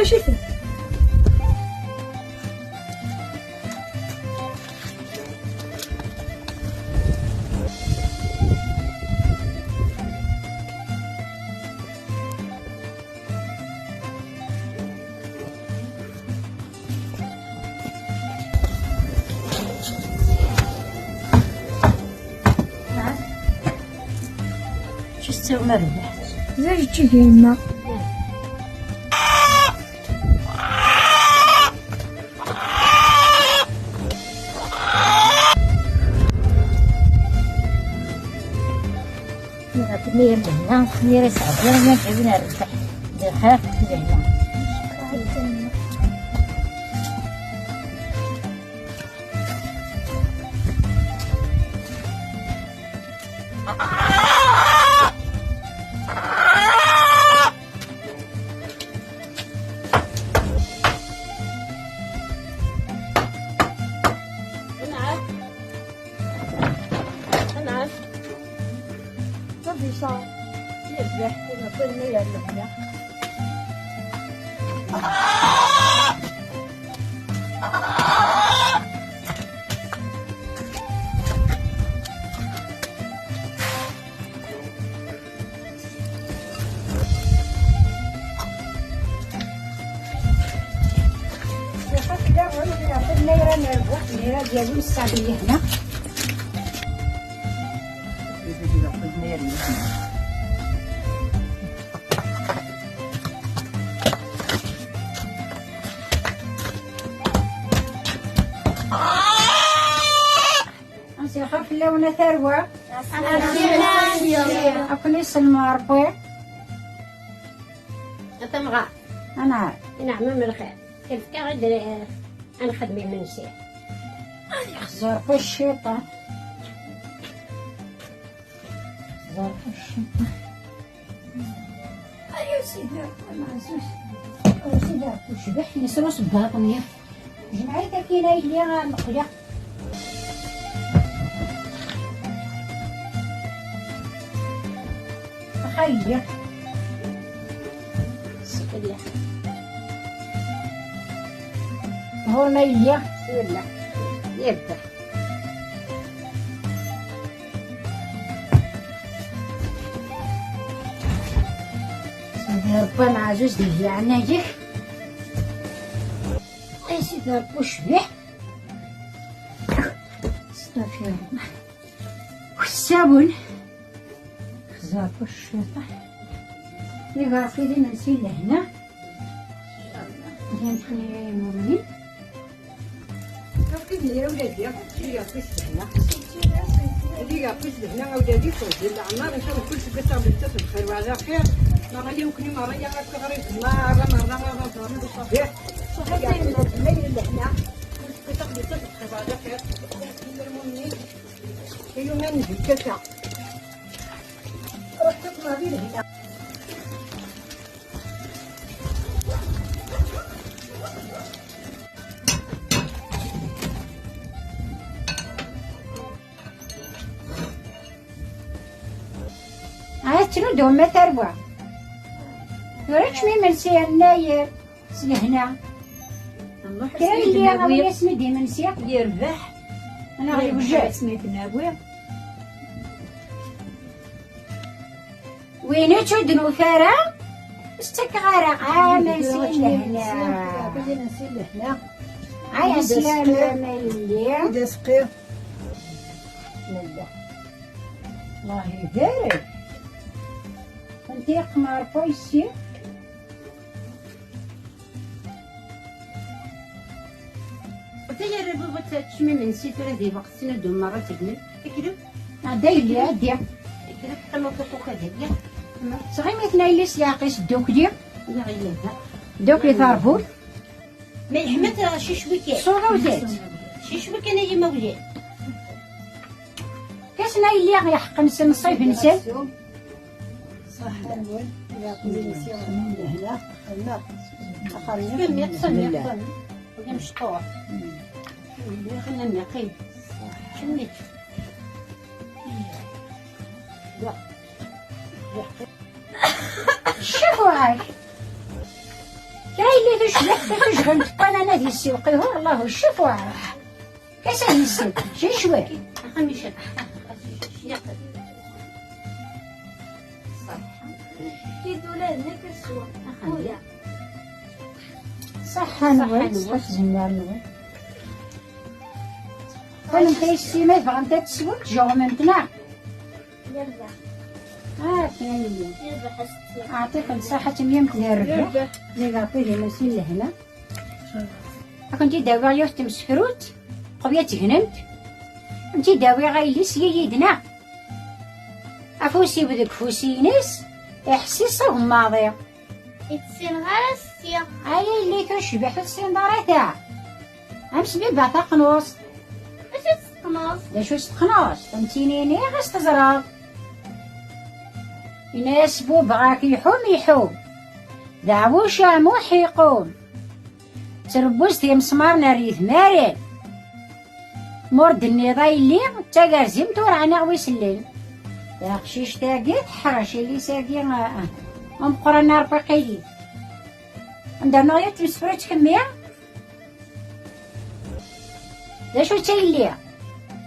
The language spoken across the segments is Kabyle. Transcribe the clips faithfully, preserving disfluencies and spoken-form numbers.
Ččet ttawna rrbeḥ. D acu tga yemma? Nira lehna, nira sɛedya, nira jabin ar rrbeḥ. D lxir, d lehna. Anɛam. Tabisa. Yebbeḥ, ur neqqel ma yerna. Ad s-ixer fell-awen a tarwa. Ad ken-isellem Ṛebbi. A tamɣart. Anɛam. Ineɛm am lxir. Ifka-ɣ-d, eh, ad nexdem imensi. Ay, xẓer ɣef cciṭan. Xẓer ɣef cciṭan. Ay, a Sidi Ṛebbi ameɛzuz. A Sidi Ṛebbi ucbeḥ, yesrus baṭni. Jmeɛ-it akkin a yelli, a Meqleq. Ax a yelli. Sifella. Ḍhurna yelli. Sifella. Yebda. Sidi Ṛebbi ameɛzuz di leɛnaya-k. Ay Sidi Ṛebbi ucbiḥ. Astaɣfirullah. Ḥessawen. Xẓer-t cciṭan. Iɣerf-it imensi n lehna. Gan-ten i yimumnin. Akken ya ولادي, ad iɣerf-it lehna. Ad iɣerf-it lehna, a ولادي, teṛǧi leɛmer, in ca Allah, kul seg ass-a bnettat bxir وعلى خير. Merra yakni, merra ya akk ɣer-i, merra, merra, merra, merra, صافي. Ad iɣerf-it lehna. Kul seg ass-a bnettat bxir وعلى خير. Ilumman di kkata. Ruḥ tuk ma di lehna. Ad tnuddem ma tarwa. Tura keččem imensi yennayer. S lehna. Nruḥ. Kra yelli awi-yasen-id imensi. Yerbeḥ. Neɣ yewjed. Asmi t-nawi. Win ur tt-id-nufi ara, ur s-ttakeɣ ara. Aman si lehna. Aman si lehna. Ay, aslama, a yelli. D asqi. Bismillah. Allah ibarek. Anta yeqqen ɣer paysi? Ata yerra baba ad teččem imensi tura di lweqt-nni ad d-umeṛ ad tegnem. Tekrem? Ɛedda yelli, ɛeddi. Tekrem, qqim akk akk ad yelli. Ttɣimit nayli s leɛqis ddukkli. Neɣ yella da. Ddukkli tarbut. Ma yeḥma-tt cicwi kan. Ṣṣura-w dat. Cicwi kan ay imawlan. Kas n ay lliɣ iḥeqqen s nṣib-nsen. Ṣaḥḥa-nwen, yaɛṭi-nwen lehna, xedmeɣ. Axxam-nni. Kemmel, kemmel, kemmel. Ur d-imecṭuḥ. Xedmeɣ, kemmel. Ccef uɣak. Kra Tujɣimt n waman ad yessiwqihu, Allahu ccif uɛraḥ. Kasa yissin, cicwi. Ṣaḥḥa-nwen, ṣaḥḥa-nwen. Kennemti a yessi, ma tebɣamt ad teswemt, tjeɣmemt, neɣ? Ah, kra yelli. Yerbeḥ a setti. Ɛṭiken ṣaḥa, temyamt di rrbeḥ. Yerbeḥ. Di leɛṭi di masin lehna. Ad kent-id-awiɣ yiwet temsefrut, qbel ad tegnemt. Ad kent-id-awiɣ a yelli, syi yid-neɣ. Afus-iw deg ufus-ines, iḥess-itt s agemmaḍ-iw. Ur tessineḍ ara a setti. Ay a yelli tucbiḥt, ur tessineḍ ara ta. Am sbibba taqnust. D acu teqneḍ? D acu teqneḍ? Am tinin-iɣ a s-teẓreḍ. Yenna-yas Bub ɣer-k iḥum iḥum, d aɛwuc amuḥ iqum. Ttrebbuz timesmaren ar yidmaren. Ma ur d-tenniḍ a yelli, d tagerzimt ur ɛniɣ wi sellen. Taqcict-agi teḥrec, ilis-agi, ah, ah, ameqqran arfiq-agi. Anda nuɣ yiwet temsefrut kemmi? D acu-tt a yelli?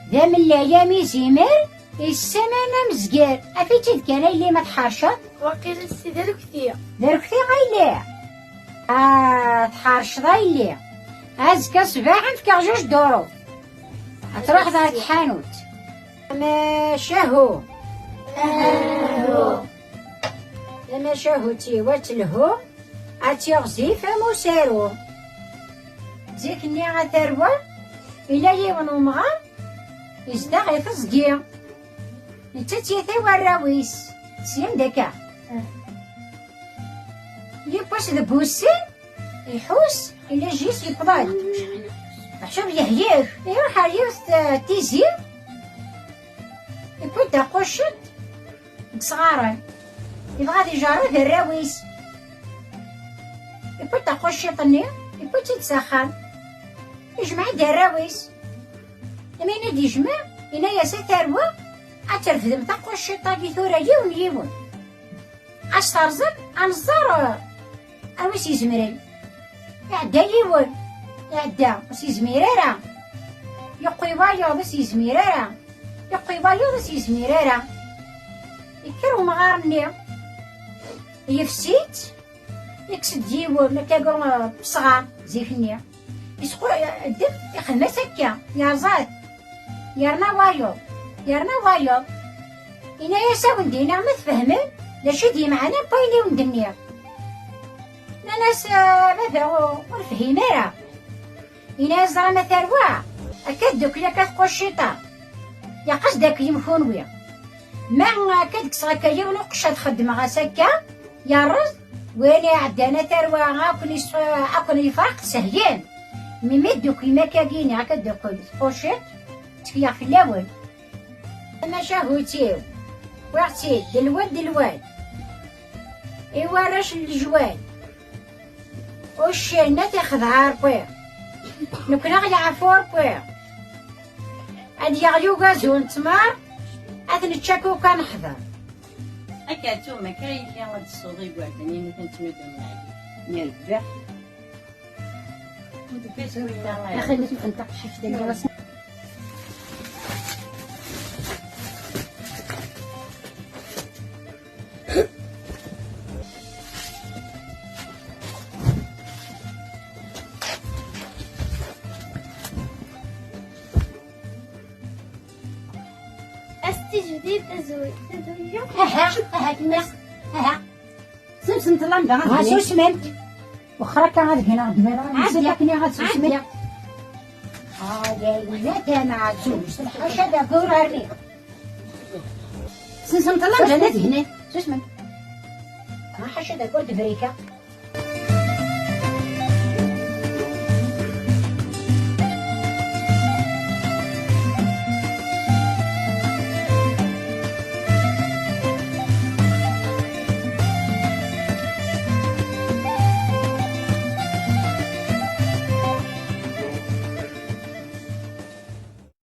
D amellal am izimer, yessaman amezger. Af-itt-id kan a yelli ma tḥerceḍ. Waqila s d arekti. D arekti a yelli? Ah, tḥerceḍ a yelli. Azekka ṣṣbeḥ ad m-fkeɣ juj duru. Ad truḥeḍ ɣer tḥanut. Tamacahu. Tamacahu-tt-iw ad telhu, ad tiɣzif am usaru. Zik-nni a tarwa, yella yiwen umɣar, yezdeɣ i teẓgi. Netta d tiyita i warraw-is. Syen d akka. Yiwwas deg wussan, iḥus, ila jis yewweḍ-d. Meḥsub yehyek, iruḥ ar yiwet, eh, tizi, yewwi-d taquciṭ deg isɣaren. Yebɣa ad ijerreb arraw-is. Yewwi-d taquciṭ-nni, yewwi-tt-id s axxam. Ijmeɛ-d arraw-is. Imi i d-ijmeɛ, yenna-yas a tarwa, ad trefdem taquciṭ-agi tura yiwen yiwen. Ad s-terẓem, ad nẓer, eh, anwa i s-izemren. Iɛedda yiwen, iɛedda, ur s-yezmir ara. Yeqqi wayeḍ, ur s-yezmir ara. Yeqqi wayeḍ, ur s-yezmir ara. Yekker umɣar-nni, yefsi-tt, yekkes-d yiwen, akka, eh, n wesɣar, zik-nni. Isqu-, ddem, ixdem-as akka, yerẓa-t. Yerna wayeḍ, yerna wayeḍ. Yenna-yas a wen-d-iniɣ ma tfehmem d acu i d-yemɛana n wayen i wen-d-nniɣ. Nnan-as, "Ah, baba, ur, ur nefhim ara." Yenna-yas, "Ẓram a tarwa, akka ddukel akka tquciṭ-a. Ilaq ad s-d-akeyyem kunwi. Ma akka d-kkseɣ akka yiwen uqecc ad xeddmeɣ-as akka, yerreẓ, wayen iɛeddan a tarwa, akken is-, akken yefreq tsehyen. Mi mi ddukel makagi-ni, akka ddukel tquciṭ, ttekleɣ fell-awen." Tamacahut-iw, wwiɣ-tt-id, d lwad, d lwad. I warrac n lejwad. Uccen ad t-ixdeɛ Ṛebbi. Nekni ad ɣ-yeɛfu Ṛebbi. Ad yaɣli ugazu n ttmer, ad t-nečč akk ukan neḥder. Akka tum, akka yelli ad d-tessuḍ igerdan-inu, ad ten-tnudem lɛali. Yerbeḥ. Axi ma tefent taqcict-agi ɣas. As-tijdid tazwi-, tazwija. Aha, aha, kemmi. Aha. Sensen ṭṭlam da. Ha, susmemt. Wexxer akka ad gneɣ deg iḍ. Ɛeddi. Akken ad susmemt. Ɛeddi. Ah, ya yella tamaɛzuzt. Ḥaca d agur armi. Sensen ṭṭlam da ad gneɣ. Susmemt. Ah, ḥaca d agur d brika.